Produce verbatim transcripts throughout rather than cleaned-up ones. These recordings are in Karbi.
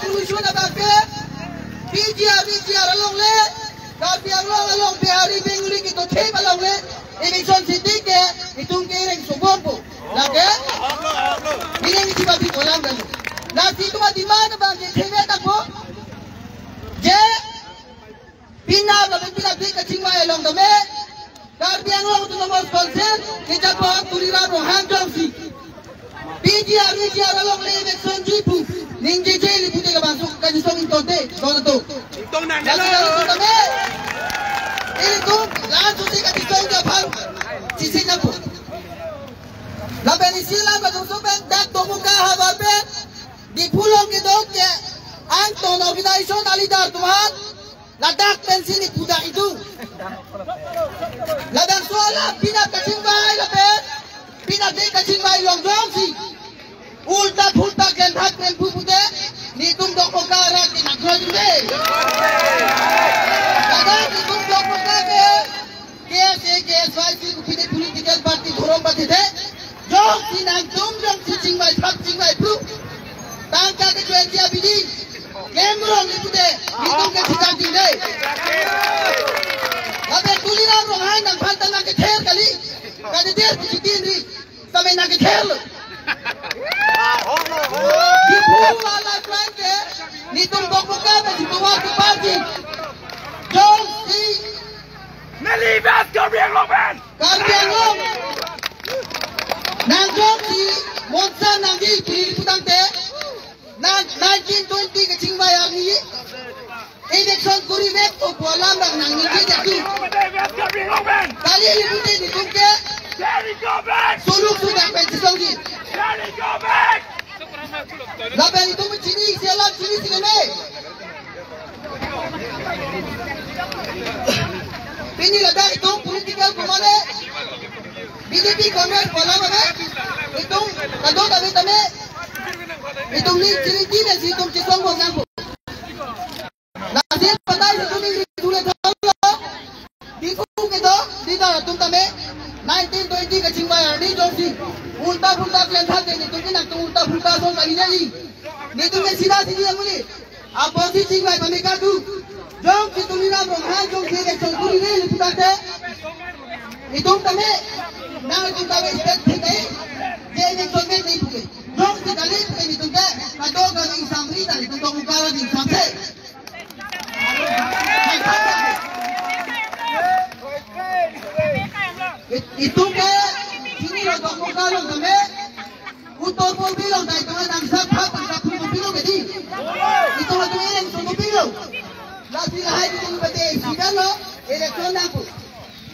Solution abang ke P G R, V G R along le, Karbi Anglong along Bihari, Bengali kedo thep along le, election sitike itum ke reng sobompo. Lake? Ini yang isi babi kolam dan. Lasi itum a-demand abang ke thep ta po. Je, pinap lapen pinap di kachingvai along tame, Karbi Anglong Autonomous Council kejapon Tuliram Ronghang jongsi P G R, V G R along le election ji pu ningjeje le pute labangso kachisong ingtonte, don to. Ingtong nang. Lasi lo. Kami tame, ilitum laso si kachisong ke aphan chisi nangpo. Lapen isi alam kachisong pen dak Domoka havar pen Diphu along kedo ke angton organization a-leader atum aphan ladak pensi neli pudak itum. Labangso alam pinap kachingvai lapen pinap de kachingvai along jongsi ulta phulta klem thak klem phu pute nelitum Domoka arat ke nangkroidunde. Ladak nelitum Domoka ke K S A, K S Y C, kopine political party, dhorom party te, jongsi nangtum jongsi chingvai thap chingvai phru, tangka ke twenty abidi klem rong le pute nelitum ke chitang ding dei. Lapen Tuliram Ronghang nangphan ta nangkether kali, kalidet pu chitin ri, tame nangkether lo. Diphu a-lifeline ke nelitum Domoka pen si tovar kepar ji. Jongsi Neli bas Karbi Anglong pen. Karbi Anglong. Nang jongsi monsa nangji pini putangte, nang nineteen twenty kachingvai arni election kuri vek to pu alam abang nangning ke jatu. Neli bas Karbi Anglong pen. Kali le pute nelitum ke Jerry go back. Suluk sudah pen chisongji. Jerry go back. Lapen itum chini isi alam chini si keme. Pini ladak itum political komane B J P Congress pu alam ave. Itum kado tame tame itum ni chini ti pen si itum chisongbom nangpo. Lasi patai si itum ni tule thalo. Diphu kedo leader atum tame nineteen twenty kachingvai arni jongsi ulta phulta klem thak de nelitum ke nangtum ulta phulta song kali neli. Nelitum ke sida sidi yang muli. Apotsi chingvai pame kadu. Jongsi Tuliram Ronghang jongsi election kuri le putangte, itum tame, nangtum tame state thik kai, je election ke thik puke. Jongsi kali puke nelitum ke, kado kado ingsamri ta nelitum Domoka arat ingsamse. It-, itum ke, chini lo Domoka along tame, Uttor Purbi along ta itum nang sab thap tangka phun kopilo ke di. Itum atum ereng sung kopilo. Lasi lahai itum pate sidan lo, election nangpo.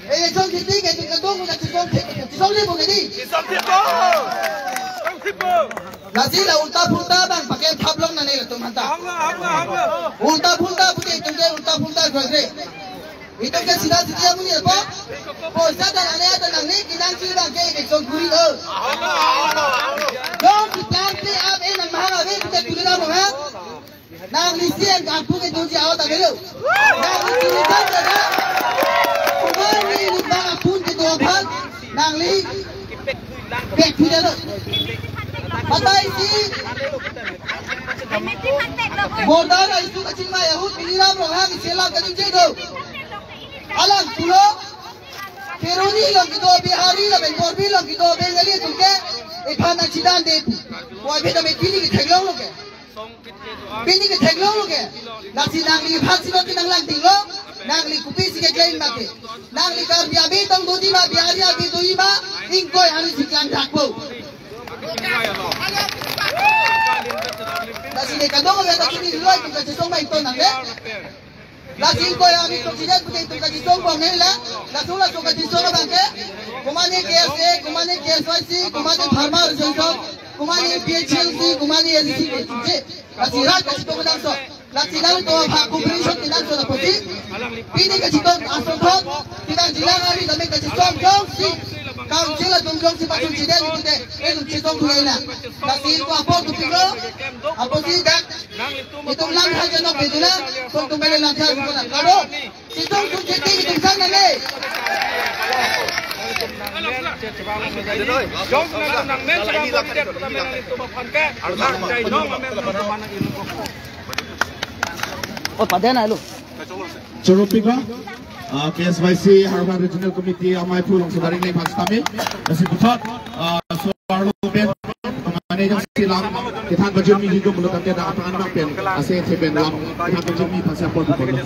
Election sitike itum kadokave chisong thek, chisong lepo ke di. Chisong thekpo. Chisong thekpo. Lasi la ulta phulta abang pakai thap long nane latum aphanta. Hanglo, hanglo, hanglo. Ulta phulta pute itum ke ulta phulta gagre. Itum ke sida sidi amonit po. Poisa ta nane ta nangne kenangji abang ke election kuri lo. Jongsi plan play up e nangmahang ave pute Tuliram Ronghang. Nangli C M apu ke doji awat avelo. Nangli sini kan ada. Kumani lubang apun kedo aphan. Nangli pek puja lo. Patai si. Border issue kachingvai ahut Tuliram Ronghang isi alam kaningje do. Alang pulo, Kheroni along kedo Bihari lapen Karbi along kedo Bengali atum ke iphan nangchidande pu. Wai beda me pini ketheklong lo ke. Pini ketheklong lo ke. Lasi nangli iphan si lo ke nanglang tinglo. Nangli kopisi keklem mati. Nangli Karbi abi tong dodi ma, Bihari abi dodi ma, ingkoi hari si klang thakpo. Lasi ne kadokave ta chini loi itum kachisong ma ington nangne. Lasi ingkoi ami president pute itum kachisong bom nela. Laso laso kachisong abang ke. Komane K S A, komane K S Y C, komane Farmer Association, komane P H L C, komane A D C ke chuje. Lasi rat kachisong nangso. Lasi nangtum aphan cooperation nangso apotsi. Pini kachisong asonthot. Kita jilang ami kami kachisong jongsi. Council atum jongsi pasun chidel pute. Itum chisong tu ena. Lasi ko apor tu pilo. Apotsi dak. Itum lang hal janok bedula, kong tum bele lang hal janok. Kado, chisong tum chiti itum sang nane. Jong nang nang men chaba bom det kota men nang itum aphan ke. Nang jai nong amen nang teman nang itum. Oh, paden alu. Choro pik lo, ah, K S Y C Howraghat Regional Committee amei aphu along si baring le bang sitame. Lasi puthot, ah, so arlo pen mane jongsi lam kethan pajirmi hidum pulo tangte dak aphan abang pen ase thepen lam kethan pajirmi aphan si apor pupor lo.